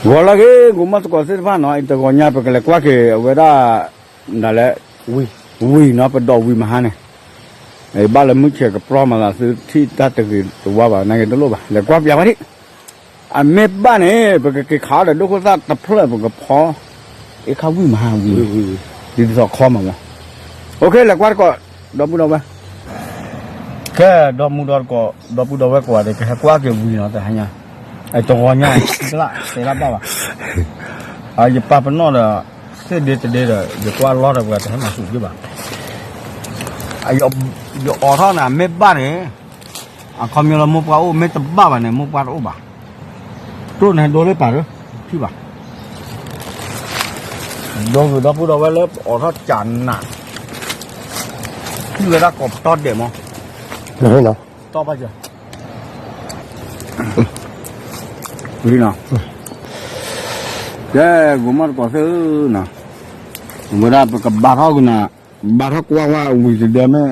ဂီၤလၢအဂ့ၤ ကိးမီၢ်သကိးသ့ၣ်တဖၣ်နီၤ, အံၤတဂီၤညါပကလဲၤကွၢ်က့ၤအဝဲဒၣ် ဒ်လဲၣ် ဝံၤနီၤ, ပဒိးဝံၤမဟါန့ၣ်, ဘၣ်လၢမုၢ်ဆဲးကပြီမးသးသုထံၣ်တၢ်တဂ့ၤတဝါဘၣ် နာ်က့တလိၣ်ဘၣ်, လဲၤကွၢ်ပၠးဝဲဒၣ်, အမ့ၢ်ဘၣ်န့ၣ် ပကက့ၤခးအီၤဒီးဒိၣ်ခိၣ်သၣ်တဖျၢၣ်ပကဖီ, အ့ၣ်ခါဝံၤမဟါဝံၤ, ဒ်သိးခီမးမး, အိၣ်ခ့ လဲၤကွၢ်သကိး, ဒီပုၢ်ဒီဝဲၢ် ကဲ ဒီမုၢ်ဒီတကိး ဒီပုၢ်ဒီဝဲၢ်ကိးဂၤဒဲး ကဟဲကွၢ်က့ၤဝံၤနီၤ တဟါညါ, အတဂီၤညါ သ့ၣ်လၣ်တဲလၢဘၣ်ဘၣ်, ယပာ်ပနီၣ်ဒီး သ့ၣ်ဒ့တဒ့ဒီး ယကွၢ်လီၢ်ဒီးပှၤတဟဲမၤစူၤက့ဘၣ်, ယအိးထီၣ်န့ၣ် မ့ၢ်ဘၣ်န့ၣ် အခီပညီလၢမိၢ်ပှၢ်အိၣ် မ့ၢ်တဘၣ်ဘၣ်န့ၣ် မိၢ်ပှၢ်တအိၣ်ဘၣ်, တိၢ်န့ၣ်ဒိလၢပာ်လၢ ထံၣ်ဘၣ် ဒီးဒီပုၢ်ဒီဝဲၢ်လၢအိးထီၣ်ကၠးနး, ထံၣ်ဝဲဒၣ်ကိးပတီၢ်ဒဲးမး, တီၢ်ဘၣ်ကၠး, ကဲ ကိးမီၢ်သကိးသ့ၣ်ဧၢနီၤ, ဝဲဒၣ်ပကဘါထီၣ်ကနၤ, ဘါထီၣ်ကွၢ်ဝဲဝံၤတဒဲမ့ၢ်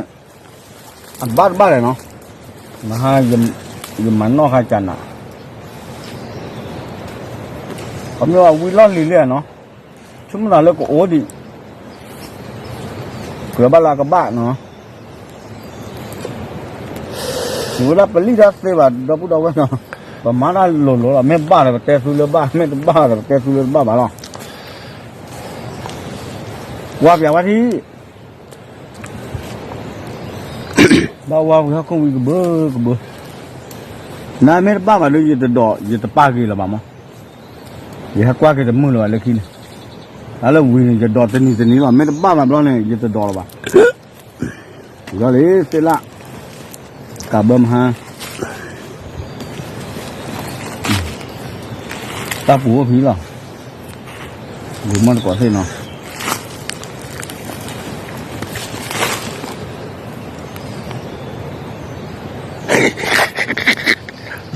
အဘၣ်တဘၣ်လဲၣ်နီၤ, မဟါ ယမၤနီၣ်ဃာ်ကၠးနး, ခီမ့ၢ်ဝံၤလီၢ်လံၤလံနီၤ, ဆိကမိၣ်သးလၢကအိၣ်ဒံး, ကြၢးဘၣ်လၢအကဘၣ်နီၤ, ဝဲဒၣ်ပလံၣ်တၢ်သ့ဘၣ် ဒီပုၢ်ဒီဝဲၢ်နီၤ, ပမၤတၢ်လိၤလိၤလီၤ, မ့ၢ်ဘၣ်ဒီးပတဲသုလၢဘၣ်, မ့ၢ်တဘၣ်ဒီးပတဲသုလၢတဘၣ်ဘၣ်လီၤ, ကွၢ်ပၠးဝဲထံ ဘၣ်ဝါဝံၤဟီၣ်ခိၣ်ဝံၤကဘၢကဘၢ, နမ့ၢ်တဘၣ်ဘၣ်ဒီး ယတဒိး ယတပာ်ဂ့ၤလၢၤဘၣ်မး, ယဟဲကွၢ်က့ၤတမုာ်လၢၤဘၣ်လၢခံန့ၣ်, တၢ်လၢဝံၤန့ၣ် ယဒိးတနံၤတနံၤလီၤ, မ့ၢ်တဘၣ်ဘၣ်ဘျီန့ၣ် ယတဒိးလၢၤဘၣ်, ဒီးလံ သ့ၣ်လၣ်, ကးဘၢမဟါ တၢ်ပူၤအိၣ်ဖဲလီၤ, ဂိၤမီၢ်တကိးသ့ၣ်နီ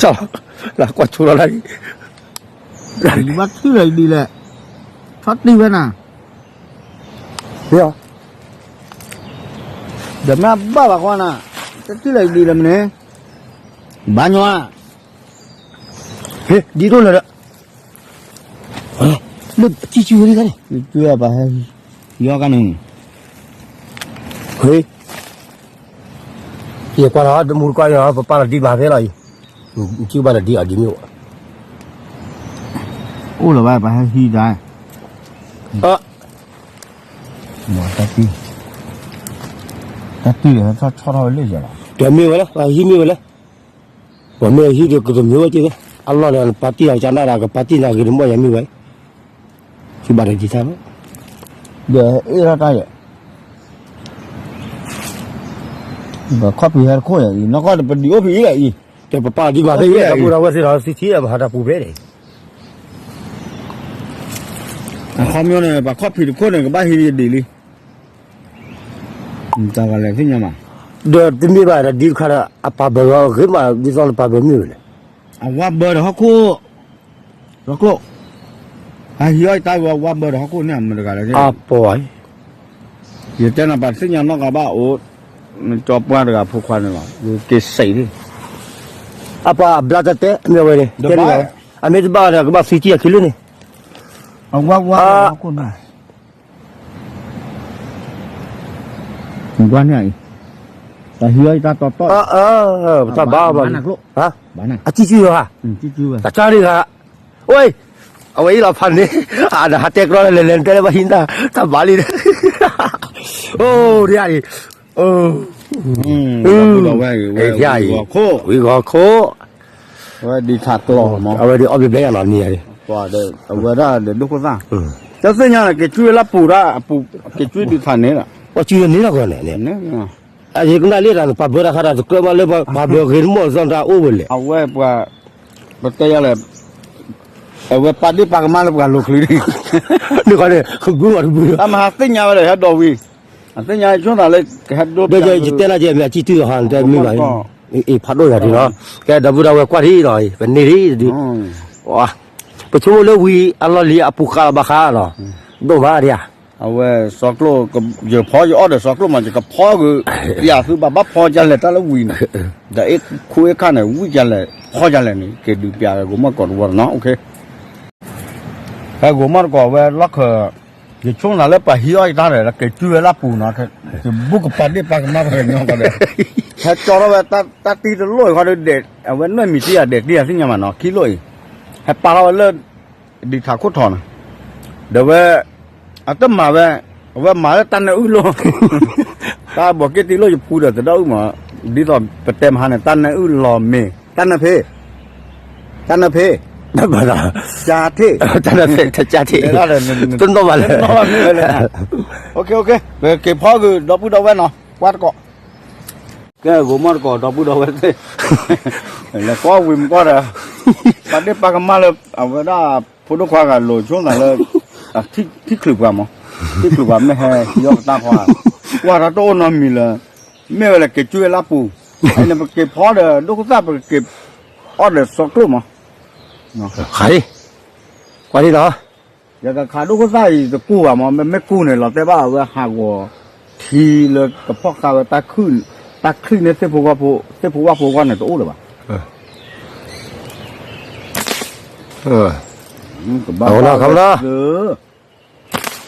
ၤ, လၢကွၢ်ဆိလီၤလၢ, ဘၣ်ထံၣ်လၢဒ်လဲၣ်, ထီၣ်တံၢ်ဝဲနၤ, ဒီးမ့ၢ်ဘၣ်ဘၣ်ဃီနၤ, တထံၣ်လၢဒ်လဲၣ်မ့ၢ်န့ၣ်, ဘၣ်ညီဧါ, ဟ့ၣ် ဒ်ဒိၣ်လၢၤဒီး လၢကံၢ်စုဝဲဒ်ခါန့ၣ်, ကံၢ်စုဝဲပှၤဟဲ, ယီၤကါန့ၣ်, ဟ့ၣ်, ယကွၢ်လီၤတမူတကွၢ်အံၤ ပပာ်လီၤဒံးဘၣ်ဖဲလီၤအံၤ, ကံၢ်ဘၣ်လီၤဒံးအီၤဒ်မ့ၢ်အိၣ်, အိၣ်လၢၤဘၣ်ပှၤဟဲဟံးတၢ်, တၢ်တံၢ်, တၢ်တံၢ်ဒီးဟဲထီၣ်ဆီထီၣ်ဝဲလၢယၤလီၤ, တမ့ၢ်ဝဲလၢ ပှၤဟံးမ့ၢ်ဝဲလၢ ပှၤမ့ၢ်ဟံးဒီးကတမ့ၢ်ဝဲက့ၤ, အလီၢ်န့ၣ် ပာ်တံၢ်အီၤကနၣ်ဒီး ကပာ်တံၢ်နၤဂ့ၤတမီၢ်ယၤမ့ၢ်ဝဲ, ကဘၣ်တဒ်တၢ်လီၤ, ဒီးအ့ၣ်ထီၣ်တၢ်ယဲၢ်, ပခီၣ်ဖံးဟဲတခိၣ်ယဲၢ်အံၤ နီၢ်ကီၢ်ဒီးပဒံးအိၣ်ဖဲအံၤလီၤအံၤ, ဒီးပပာ်လီၤဒံးဘၣ်ဖဲအံၤ ဒီပုၢ်ဒီဝဲၢ်သ့ၣ်ဒီး သံထံၣ်ပဟးတၢ်ပူၤဖဲန့ၣ် အခီပညီန့ၣ် ပှၤခီၣ်ဖံးတခိၣ်န့ၣ် ကဘၣ်ဟံးဒံးလံ, တၢ်ဂၤလဲၤသ့ၣ်ညါမး, ဒီးတမ့ၢ်ဘၣ်ဒီးဒ်တခါဒီး အပာ်ဘၢဂ့ၤမး ဒ်သိးလၢပာ်ဘၢမ့ၢ်ဝဲလဲၣ်, အဝါဘၢဒီးဟီၣ်ခိၣ်, စီၤကျိာ်, အဟံးအီၣ်တၢ်ဝဲဝါဘၢဒီးဟီၣ်ခိၣ်န့ၣ် မတၤတဂၤလဲၣ်, အပီၤ, ယတဲနၤပှၤသ့ၣ်ညါနီၢ်ဂၤဘၣ်အိၣ်, နကၠီပှၢ်တဂၤဖိခွါန့ၣ်လီၤ က့ၤစံးန့ၣ်, အပှၤအဘျါတၢ်တဲမ့ၢ်ဝဲန့ၣ်, အမ့ၢ်တဘၣ်ဒီးကဘၣ်သံတံၢ်အခံလၢန့ၣ်, အဝါဝါဒီးဟီၣ်ခိၣ်န့ၣ် ကွၢ်န့ၣ်အံၤ, တၢ်ဟံးအီၣ်တၢ်တီတီ, တၢ်ဘါဘၣ်, အကံၢ်ကံၢ်ယီၤဧါ, တၢ်ကၢ်န့ၣ်ဂၤ, ဝဲ, အဝဲအံၤလီၤဖးန့ၣ်, အဒီးဟးတဲကြီလဲၤလဲၤတဲလၢဘၣ်ဟံးတၢ်, တၢ်ဘါလံ, အိၣ်ဒ်အံၤ, အိၣ်, ဝံၤဂီၤခိၣ်, ဝဲဒ်ထးကျီၢ်မး, အဝဲဒ်အီၣ်ဘျဲၣ်ဘျဲၣ်ယၤလီၤန့ၣ်ယၤ, အဝဲဒၣ်ဒီးဒိၣ်ခိၣ်သၣ်, တသ့ၣ်ညါန့ၣ် က့ၤကွံာ်ဝဲလၢပူၤဒၣ်, က့ၤကွံာ်ဒုးဖးန့ၣ်လီၤ, ပှၤကွံာ်န့ၣ်လီၤကီးန့ၣ်, ယကနၣ်လံတၢ်န့ၣ် ပှၤဘၢတၢ်ခါတၢ်တကြၢးဘၣ်လၢပှၤဘၢဂ့ၤတမီၢ်သီတၢ်အိၣ်ဝဲလဲၣ်, အဝဲပှၤ, ပတဲယၤလဲၣ်, အဝဲပာ်ဒ့ၣ်ပာ်ကမၣ်လၢပှၤလိၤချုးဒံး, န့ၣ်ဃီန့ၣ် ကဘုးမၤတဘုး, တၢ်မဟါသ့ၣ်ညါဝဲဒီးဟဲဒိးဝံၤ, အသ့ၣ်ညါဆိသးလၢကဟဲဒိး, ယတဲနၤကဲမ့ၢ်အကံၢ်တုၤလီၤဟါ တဲမ့ၢ်ဘၣ်, အ့ၣ်ဖးဒိၣ်ယၤဒ်လီၤ, ကဲဒီပုၢ်ဒီဝဲၢ်ကွၢ်ဒံးလီၤ, ပန့ၢ်ဒံးဒုး, ပဆိကမိၣ်လၢဝံၤအလီၢ်လံၤအပူၤဃာ်လီၤဘၣ်ဃးလီၤ, ဒိၣ်မးဒံးဧါ, အဝဲစီၤကျိာ်, ယဖီယအီၣ်ဒီးစီၤကျိာ်မး ယကဖီက့ၤ, ပျးသုဘၣ်ဘၣ်ဖီကလဲၣ်တၢ်လၢဝံၤန့ၣ်, ဒီးအ့ၣ်ခူအ့ၣ်ခါန့ၣ် ဝံၣ်ကလဲၣ်, ဖီကလဲၣ်န့ၣ် က့ၤဒုးပျးက့ၤကိးမီၢ်သကိးတဝီနီၤ, အိၣ်ခ့ ဖဲဂိၤမီၢ်တကိးဝဲလီၢ်ခၢၣ်, ယဆိကမိၣ်လၢပှၤဟံးအီၣ်ယတၢ်ဒီး လၢက့ၤကွံဝဲလၢပူၤနီၤ, ယဘူးကပာ်ဒ့ၣ်ပာ်ကမၣ်ပှၤကညီကီးဒီး, ဟဲကၠီထီၣ်ဝဲတၢ်တံၢ်တလိၣ်အံၤဃီဒီးဒဲး, အဝဲနွဲၣ်မံၤတံၢ်ယၤဒဲးတံၢ်ယၤသ့ၣ်ညါမးနီၤ, ခံလိၣ်အံၤ, ဟဲပာ်ထီၣ်ဝဲလၢ ဒံးထးခိၣ်ထီၣ်နီၤ, ဒီးဝဲ အတမၤဝဲ, အဝဲမၤလၢတၢ်နၢအုၣ်လိၤ, တၢ်ဘီးက့ၣ်တံၢ်လိၣ်ယဖူဒီးတဒီအုၣ်မး, ဒ်သိးပတဲမဟါန့ၣ် တၢ်နၢအုၣ်လီၤမ့ၤ, တၢ်နၢဖ့, တၢ်နၢဖ့, ကၠါထ့ၣ်, တၢ်နၢဖ့, ကၠါထ့ၣ်, တနီၣ်ဘၣ်လဲၣ်, ပက့ၤဖီဂုာ်ဒီပုၢ်ဒီဝဲၢ်နီၤ, ကွၢ်တကိး ကဲဂိၤမီၢ်တကိးဒီပုၢ်ဒီဝဲၢ်သ့ၣ်, လဲၤကီဝံၤမကီၢ်ဒီး, ပာ်ဒ့ၣ်ပာ်ကမၣ်လၢ အဝဲဒၣ်ဖိဒိၣ်ခွါဂၤလိာ်ဆိသးလၢ, ထံၣ်ချုးပှၤမး, ထံၣ်ချုးပှၤမ့ၢ်ဟဲဟံးအီၣ်ပတၢ်ဃီဧါ, ကွၢ်ဒီးတအိၣ်နီတမံၤလၢၤ, မ့ၢ်ဝဲလဲၤက့ၤကွံဝဲလၢပူၤ, အန့ၣ်ပက့ၤဖီဒီးဒိၣ်ခိၣ်သၣ်ပကက့ၤအီၣ်ဒီးစီကျိၣ်မး, ဃး, ကွၢ်ဒ်လီၤ ယကခးဒိၣ်ခိၣ်သၣ်အံၤတကူၢ်ဘၣ်မး, မ့မ့ၢ်ကူၢ်န့ၣ် လီၤတဲာ်ဘၣ်အဝဲဟးဂီၤထံလၢကဖီၣ်ဃာ်ဝဲ, တၢ်ချံၣ်န့ၣ် သ့ၣ်ဖိဝၣ်ဖိဂီၢ်န့ၣ်တအိၣ်လၢၤဘၣ်,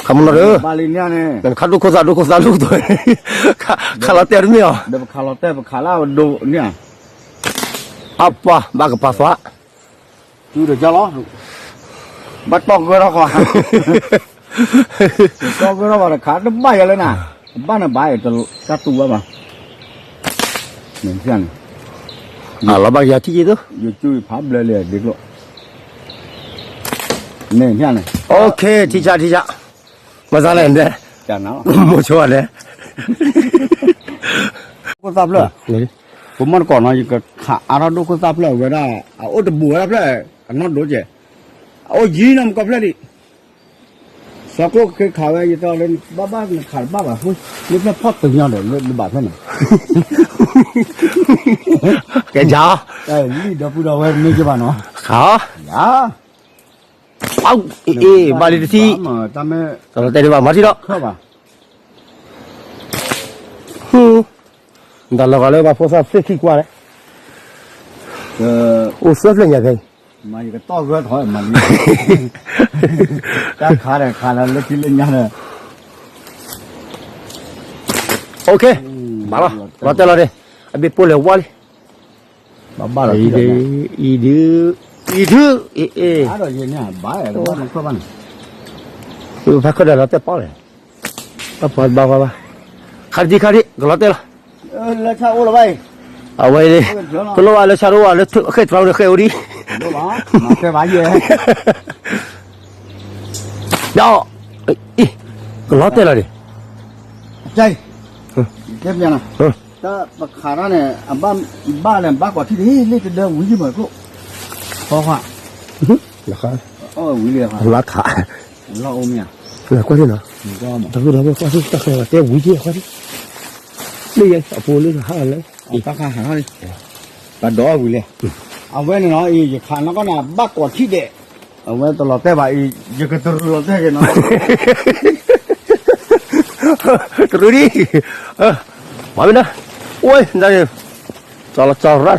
ခမနီၤ, ခမနီၤ, ခမနီၤဒီး, ခးဒိၣ်ခိၣ်သၣ် ဒိၣ်ခိၣ်သၣ်ဒိၣ်ခိၣ်သၣ်, ခးလီၤတဲာ်တမ့ၢ်အီၤ, ပခးလီၤတဲာ် ပခးလၢအဒိန့ၣ်ဧါ, အပှၤဘၣ်ကပာ်သွါ တုၤဒီးကၢ်လီၤ, ဘၣ်တီၢ်ဂၢၢ်ထီၣ်ဃီ, တီၢ်ဂၢၢ်ထီၣ်ဃီတခါ တဘၣ်ယၤလၢနၤ, ဘၣ်နဘၣ်တၢ်တူၢ်ဘၣ်ဘၣ်, န့ၣ်, အလီၤဘၣ်ကယၤထံၣ်က့ၤသိး, ယကၠူဖးဘျၢလံဒ်ကျိ, န့ၣ်, ထံၣ်ဆးထံၣ်ဆး, မၤသးလဲၣ်, မိၢ်ဆိလဲၣ်, ခိၣ်သၣ်ဖျၢၣ်, ပမီၢ်တကိးနီၤ ယကခးအါထီၣ်ဒိၣ်ခိၣ်သၣ်ဖျၢၣ်ဝဲဒၣ်, အအိၣ်တဘူးဝဲဒၣ်ဖျၢၣ်, အနီၢ်ဒိကဲး, အအိၣ်ယံၤနီၤမကီၢ်ဖျၢၣ်ဒံး, စီကျိၣ်ကခ့ခးဝဲ ယတဲလၢဘၣ်ဘၣ်နခးတဘၣ်ဘၣ်ဃိ, လၢဖျၢၣ်ဖီၣ်တညီဒီးလၢဘၣ်ဖျၢၣ်န့ၣ်, ကဲယၤ, လံၣ်ဒီပုၢ်ဒီဝဲၢ်မ့ၢ်ကဘၣ်နီၤ, ခး, ယၤ အ့ၣ် ဘၣ်လံတထံၣ်, တၢ်တဲဒံးဘၣ်မၤထံၣ်ဒီး, တၢ်လီၤဂာ်လၢပှၤဖိသၣ်သ့ၣ်ခံကွၢ်လဲၣ်, အိၣ်သၢဖျၢၣ်ညါဖဲအံၤ, မၤယကတီၢ်ဂၢၢ်ထီၣ်မၤလံ, တၢ်ခးဒီးခးလၢလၢခံလၢညါဒီး, ဘၣ်လီၤ, လီၤတဲာ်လီၤဒီး, အဘ့ၣ်ပိၢ်လဲၤဝါလံ ဘၣ်ဘၣ်လီၤ, အံၤဒု, အံၤဒု, အံၤဒု, အ့ၣ်, ဘၣ်, ဖးခၢၣ်ဒီးလီၤတဲာ်ပီၣ်လဲၣ်, ဘၣ်ပှၤဘၣ်ပှၤဘၣ်, ခါတံၢ်ခါတံၢ် ကလီၤတဲာ်လီၤ, လၢဆၣ်အိၣ်လီၤဘၣ်အံၤ, အဝဲအံၤ, တလိၣ်ဘၣ်လၢဆၣ်တအိၣ်ဘၣ် လၢဃဲၣ်တြီန့ၣ်ဃဲၣ်အိၣ်ဒံး, ဒီး, အံၤ, ကလီၤတဲာ်လီၤဒံး, တဲပခးတၢ်န့ၣ်, ဘၣ်လဲၤဘၣ်ကွၢ်ထံၣ်ဒ်လ့ၣ်တဒၢဝံၤယံၤမးကျိၣ်, ဖီ, လါခး, လါအိၣ်မ့ၢ်ဧါ, ကွၢ်ထံၣ်နီၤ, တၢ်ဃုဒီးကွၢ်ထံၣ် တၢ်ဃဲၤဝဲတဲဝံၤယံၤကွၢ်ထံၣ်, လၢယအဖိလၢဟးလၢ, တၢ်ခးဟးထီၣ်လံ, ပှၤဒိးဝံၤလဲၣ်, အဝဲန့ၣ်နီၤအံၤ ယခးနီၢ်ကီၢ်န့ၣ် ဘၣ်ကွၢ်ထံၣ်ဒဲး, အဝဲတလီၤတဲာ်ဘၣ်အံၤ ယကတရူးလီၤတဲာ်က့ၤနီၤ တရူးဒံး, မၤမ့ၢ်နၤ, အိၣ်, တလီၤတဲာ်ရၣ်,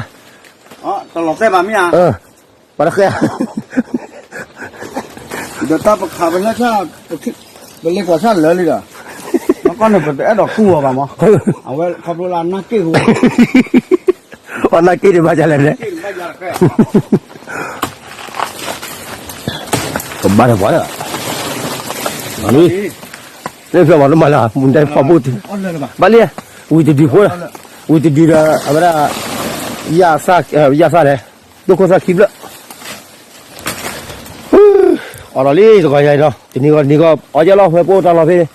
တလီၤတဲာ်ဘၣ်မ့ၢ်ဧါ, ပှၤတဃဲ, ဒီးတၢ်ပခးပလၢဆၣ်, ပလဲၤကွၢ်ဆၣ်လၢာ်လံဒီး, နီၢ်ကီၢ်န့ၣ်ပတအဲၣ်ဒိးကူၣ်အီၤဘၣ်မး, အဝဲခီဖျိလၢအနၢ်က့ၣ်ဟူ, အနၢ်က့ၣ်ဒံးဘၣ်ယၤလဲၣ်န့ၣ်, ကဘၣ်ဒီးပှၤလၢ, သ့ၣ်ဖျၢၣ်မၤတမၤလၢ မူဒါဖီဘိၣ်တုၤ, ဘၣ်လံ, ဝံၤတဒုဖိလီၤ, ဝံၤတဒုဒီး အဝဲဒၣ်, ယၣ်သၣ်, ယၣ်သၣ်လဲၣ်, ဒိၣ်ခိၣ်သၣ်ခံဖျၢၣ်, အီၣ်ဒီးလံတဂီၤညါအံၤဒီး တနံၤဂီၤတနံၤဂီၤ အီၣ်ယဲလီၤ ဝဲပအိၣ်တၢ်လီၤဖဲန့ၣ်,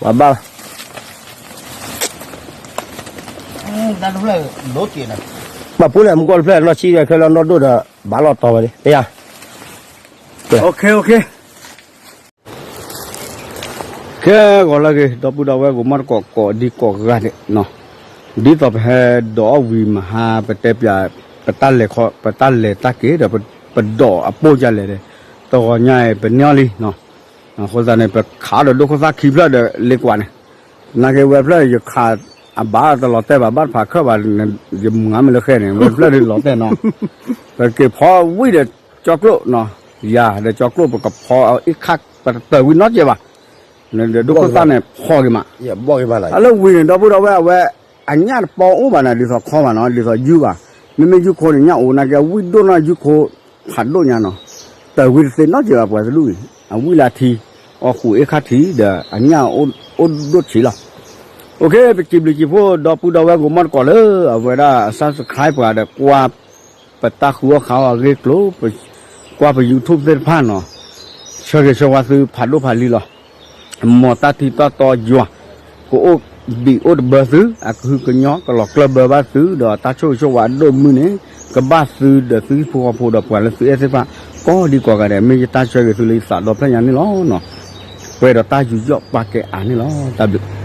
ဘၣ်ဘၣ်, ဘၣ်ပူၤလဲၣ် မူကီၢ်တဖျၢၣ် နီၢ်ဆံးဝဲခဲလၢာ်နီၢ်ဒိၣ်ဒီး ဘၣ်လီၤတီၤဝဲန့ၣ် တယၤ, ကဲဂီၤလၢအဂ့ၤ ဒီပုၢ်ဒီဝဲၢ် ဂီၤမီၢ်တကိးကိးဒံကိးဂၤဒဲးနီၤ, ဒ်သိးပဟဲဒိးအီၣ်ဝံၤမဟါ ပတဲပျး ပတၢ်လဲၤခီ ပတၢ်လဲၤတၢ်က့ၤဒီး ပဒိးအပိၢ်ယၤလဲၣ်ဒီး တဂီၤညါအံၤ ပန့ၢ်အီၤလံနီၤ, အဃိသတးန့ၣ် ပခးဒီးဒိၣ်ခိၣ်သၣ်ခံဖျၢၣ်ဒီးလ့ကွၢ်န့ၣ်, နာ်က့ဝဲဖျၢၣ် ယခးအဘၣ်တလီၤတဲာ်ဘၣ် ဘၣ်တဖးခၢၣ်ဘၣ်, ယမုၢ်ငါမ့ၢ်လၢဃဲန့ၣ် ဝဲဖျၢၣ်ဒ်လီၤတဲာ်နီၤ, ပက့ၤဖီဝံၤဒီးကၠီကျိၣ်နီၤ ယၤဒီးကၠီကျိၣ်ပကဖီအ့ၣ်ခၣ် ပတတၢၢ်ဝံၤနီတစဲးဘၣ်, ဒီးဒိခိၣ်သၣ်န့ၣ်ဖီက့ၤမး, အလၢဝံၤန့ၣ် ဒီပုၢ်ဒီဝဲၢ်အဝဲ အညၣ်တပီအိၣ်ဘၣ်န့ၣ် ဒ်သိးခီဘၣ်နီၤ ဒ်သိးယုၢ်ဘၣ်, မ့မ့ၢ်ယုၢ်ခိန့ၣ် ညၣ်အိၣ်နာ်က့ အဝံၣ်ဒိၣ်နီၢ်ယုၢ်ခိ ဖးဒိၣ်ညါနီၤ, တၢၢ်ဝံၤတသ့နီတစဲးဘၣ်ပှၤတဒူၣ်အံၤ အဝံၣ်လၢထံ အီၣ်ဃုာ်အ့ၣ်ခၣ်ထံးဒီး အညၣ်အိၣ်ဒိၣ်ထံးလီၤ. ပစံးဘျုးစံးဖှိၣ်ဒီပုၢ်ဒီဝဲၢ်ကိးမံၤတကိးလၢ အဝဲဒၣ် subscribe ပှၤဒီးကွၢ် ပတၢ်ဃုအီၣ်ဃုအီအဂ့ၢ်အကျိၤ, ကွၢ်ပ YouTube သ့ၣ်တဖၣ်နီၤ, ဆၢဂ့ၤဆၢဝါသုဖးဒိၣ်ဖးလံၤလီၤ. မ်တၢ်ထံတၢ်တီယွၤ ကအိၣ်ဘံၣ်အိၣ်တဘၢသု, အကဟုကညီၢ် ကလီၤကျၢၢ်ဘၢဘၣ်သု ဒီးတၢ်ဆိၣ်ဂ့ၤဆိၣ်ဝါအဒိၣ်မုၢ်န့ၣ် ကဘၣ်သုဒီးသုဟံၣ်ဖိဃီဖိဒီးပှၤလၢသုအဲၣ်သ့ၣ်တဖၣ် ကိးဒံကိးဂၤဒဲး, မ့ၢ်ယတၢ်ဆၢဂ့ၤသုလၢယသးဒီဖျၢၣ်ညါန့ၣ်လီၤ. ပှဲၤဒီးတၢ်ယူးယီၣ်ပာ်ကဲအါန့ၣ်လီၤ. တၢ်ဘျုး